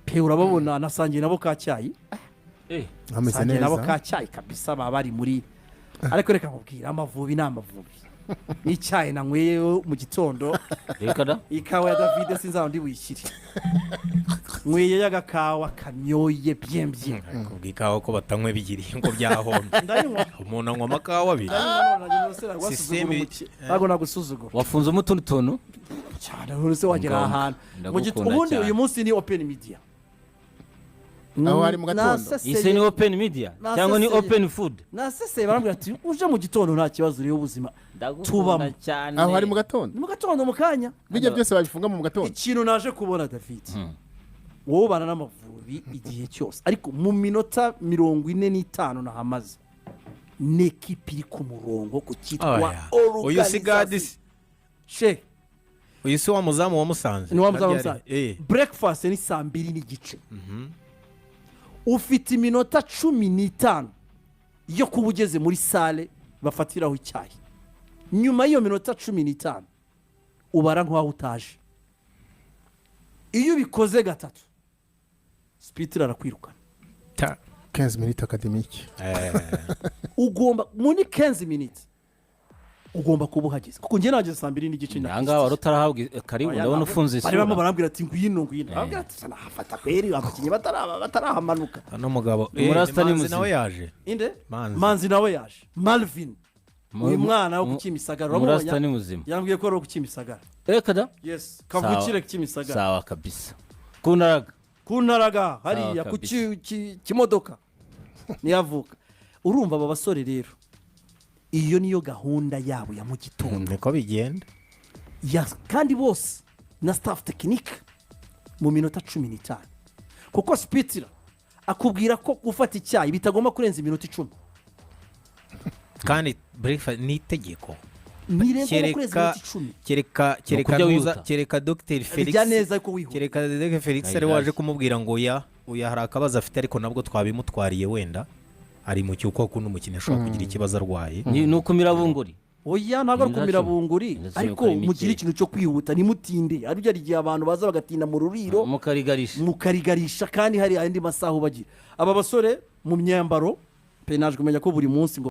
Pe, urababona, nasangiye nabo ka cyayi. Ameze Sangiye nabo neza. ka cyayi kabisa, baba bari muri, ariko reka nkubwire, Amavubi ni Amavubi, n'icyayi nanyweye mu gitondo. Reka da. Ikawa ya David sinzaba ndi buyishyire, nyweye y'agakawa kamyoye bien bien. Kubwa ikawa ko batanywa ebyiri ngo byahombye? Ndayinywa. Umuntu anywa amakawa abiri? Ndayinywa none none ntabwo wasuzugura. Système- Ntabwo nagusuzugura. Wafunzemo utundi tuntu. Cyane, none wagera Ngombwa. ahantu mu Ndagukunda ubundi cyane. uyu munsi ni open media. Aho hari mu gatondo? Ise ni open media cyangwa ni Naseseye. open food? Naseseye, barambwira ati uje mu gitondo nta kibazo, uriho ubuzima Ndagukunda tubamo. cyane. Aho hari mu gatondo? Ni mu gatondo, mu kanya. Bijya byose babifunga mu gatondo? Ikintu naje kubona, David, wowe ubana n'Amavubi igihe cyose, ariko mu minota 45 nahamaze, ni ekipi iri ku murongo ku cyitwa Oya. Uyu si organization. Gadisi. She. Uyu si wa muzamu wa Musanze? Ni wa muzamu wa Harya Musanze. Breakfast ni saa 2:30, ufite iminota 15 yo kuba ugeze muri salle bafatiraho icyayi. Nyuma y'iyo minota 15 ubara nk'aho utaje. Iyo ubikoze gatatu, Spittler arakwirukana. 15 minutes académique. Ugomba muri 15 minutes ugomba kuba uhageze, kuko njye nageze saa 2:30. Aha ngaha wari utarahabwa karibu? Oya, Ndabona ntabwo. ufunze Bari barimo isura. barambwira ati ngwino, ngwino. Barambwira ati nahafata kweri abakinnyi batarahamanuka. Hano mugabo Umurasta ni Manzi muzima. nawe yaje. Inde? Manzi. Manzi nawe yaje, Malvin, uyu mwana wo ku Kimisagara. Umurasta Uramubonye? ni muzima. Yambwiye ko ari uwo ku Kimisagara. Reka da. Yes, kavukire Kimisagara. Sawa kabisa, kuntaraga. Ku Ntaraga hariya ku Kabisa. kimodoka niyo avuka. Urumva aba basore rero, iyo niyo gahunda yabo ya mu gitondo. Niko bigenda. Kandi bose na staff technique mu minota 15, kuko Spittler akubwira ko gufata icyayi bitagomba kurenza iminota 10. Kandi breakfast ni itegeko. Ntirengwa kurenza Kereka iminota 10. kereka Ukurya ntuza wihuta. Kereka Dr Felix. Bijya neza ariko wihuta. Kereka Dr Felix ari waje kumubwira ngo ya uya hari akabazo afite, ariko nabwo twabimutwariye, wenda ari mu cyuko kundi umukinnyi ashobora kugira ikibazo arwaye. Ni ukumira bunguri. Oya, ntabwo ari Iminota ukumira 10. bunguri. Iminota 10 Ariko ukora imikino. mugire ikintu cyo kwihuta, ntimutinde. Aribyo, hari igihe abantu baza bagatinda mu ruriro. Mukarigarisha. Mukarigarisha kandi hari andi masaha ubagira. Aba basore mu myambaro pe, naje kumenya ko buri munsi ngo